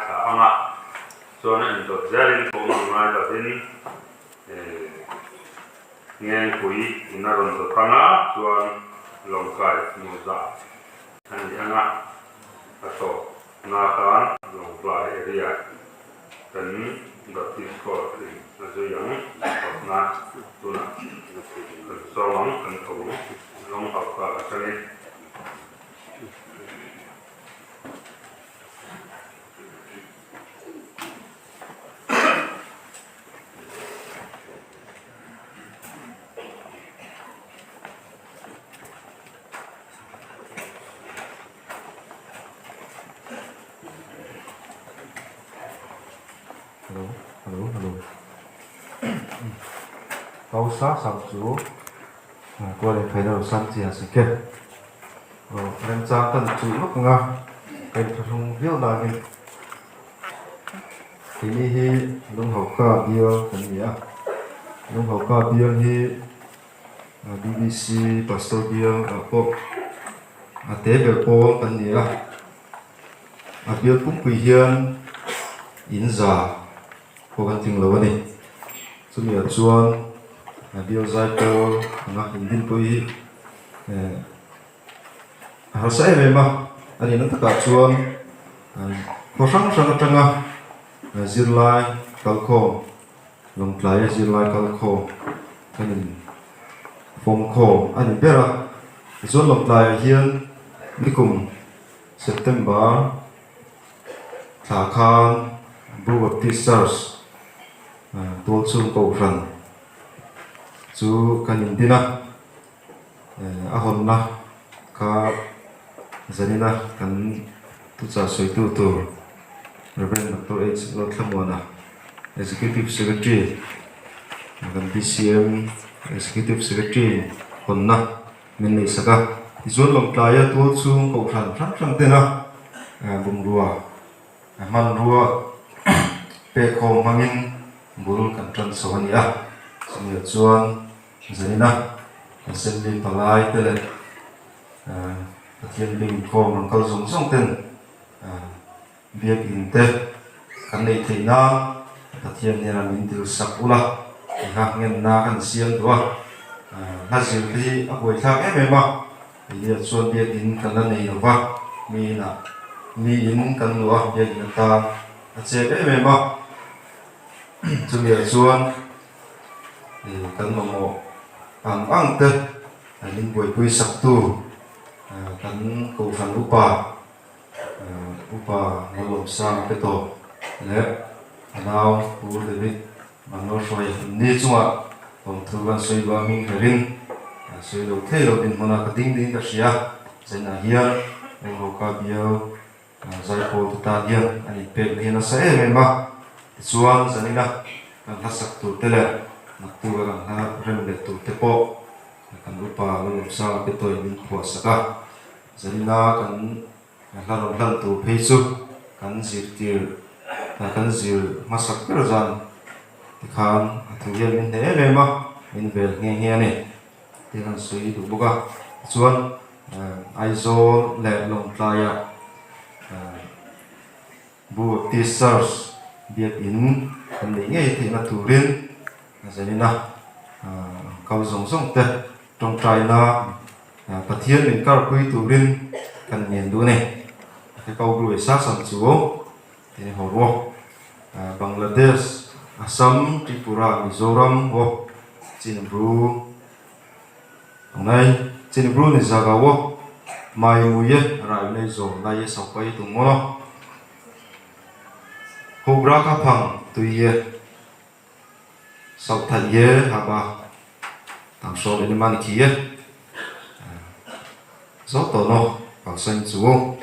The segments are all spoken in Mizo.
ngaithla ang a, chuan a indawt zelin thawm ang ngai lovin Ngengpui in a rawn dawt ang a, chuan Lawngtlai hmuh zah a ni ang a, a tawp na atan Lawngtlai area kan Baptist Court in a zui ang, tawp na tunah kan sawm ang, kan tho ang, Lawnghalka atangin. Hello hello hello kau sa sam chu kual in phaina lo sam chi a si ke aw remchang kan chuh lawk ang a ka inthlahrung viau nangin Keini hi Lunghauka bial kan ni a, Lunghauka bial hi BBC Pastor bial ah pawh a te ber pawl kan ni a, a bial pumpui hian in za pawh kan tling lo a ni. Chumi ah chuan a bial zai pawl anga indinpui hi eh A harsa em em a, a nihna takah chuan khaw hrang hrang atanga zirlai kalkhawm, Lawngtlaia zirlai kalkhawm kan in fawm khawm a ni ber a. Tichuan Lawngtlaiah hian nikum September thla khan Bru Baptist Church tualchhung kohhran chu kan indin a. A hawnna kha zanina kan thuchah sawitu tur Rev. Doctor H. Lothlamuana, Executive Secretary kan BCM Executive Secretary hawnna min neih sak a. Tichuan Lawngtlaia tual chhung kohhran hrang hrang tena bungrua hmanrua pek khawm hmangin bul kan tan chho a ni a. Chumi ah chuan Zaina, Assembly palai te leh Pathian bing khawm rawn kal zawng zawng ten biakin te kan neih theih nan Pathian hian min dil sak ula tih ngenna kan siam duh a, hla zir te hi a buaithlak em em a, keinia chuan biakin kan la nei lo va, mi inah mi in kan luh a biakin atan a chep em em a, chumi ah chuan. Kan mamawh ang ang te min buaipui saktu kan kohhran upa upa Malawmsanga te tawh leh a nau Pu David Manlawhruai an ni chungah lawmthu kan sawi duh a hming kherin sawi lo thei lo dinhmunah ka ding ding ka hria zainah hian Enghoka bial Zaipawl te tan hian an inpek na hi a nasa em em a, tichuan zanina kan hla sak tur te leh naktuk a kan hla rem leh tur te pawh kan upa Lalawmsanga te tawhin min phuah sak a, zanina kan hla rawn hlan tur phei chu kan zirtir kan zir hmasak ber zan tikhan a thu hian min hneh em em a, min vel nghe nghe a ni. Te kan sawi duh bawk a, tichuan Aizawl leh Lawngtlaia Bu Baptist Church biakin kan neih ngei theihna turin zanin a kal zawng zawng te tawngtaina Pathian min karpui turin kan ngen duh a ni. He ko bu sa sam chu he haw ruah Bangladesh, Assam, Tripura, Mizoram aw Chinbru Tungai Chinbru ni jaga o mai mui e rai nei zo nai e saupai tung maw Hobra kha phang tui e sauh that ye haba tang sawn eng emaw ni khi e zo tawh naw kalsan chu.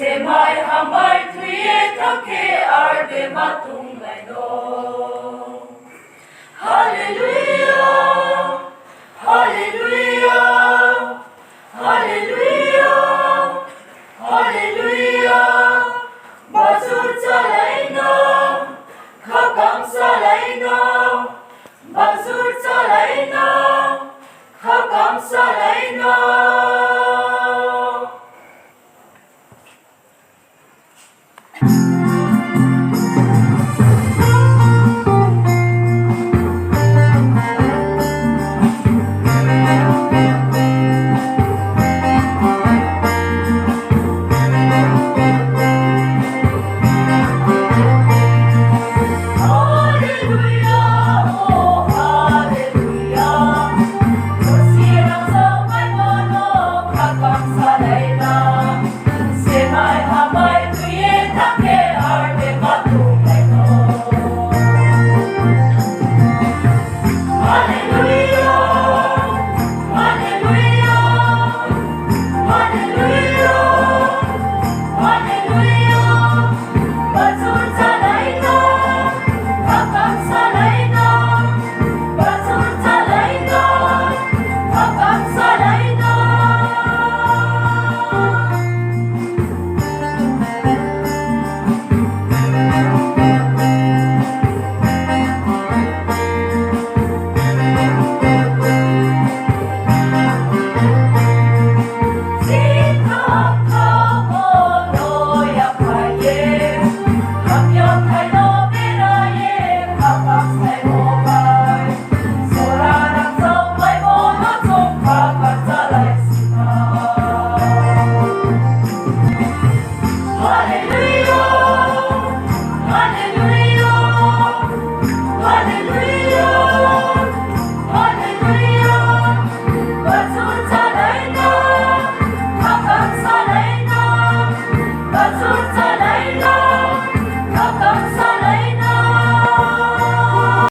Se mai ha mai thuye thake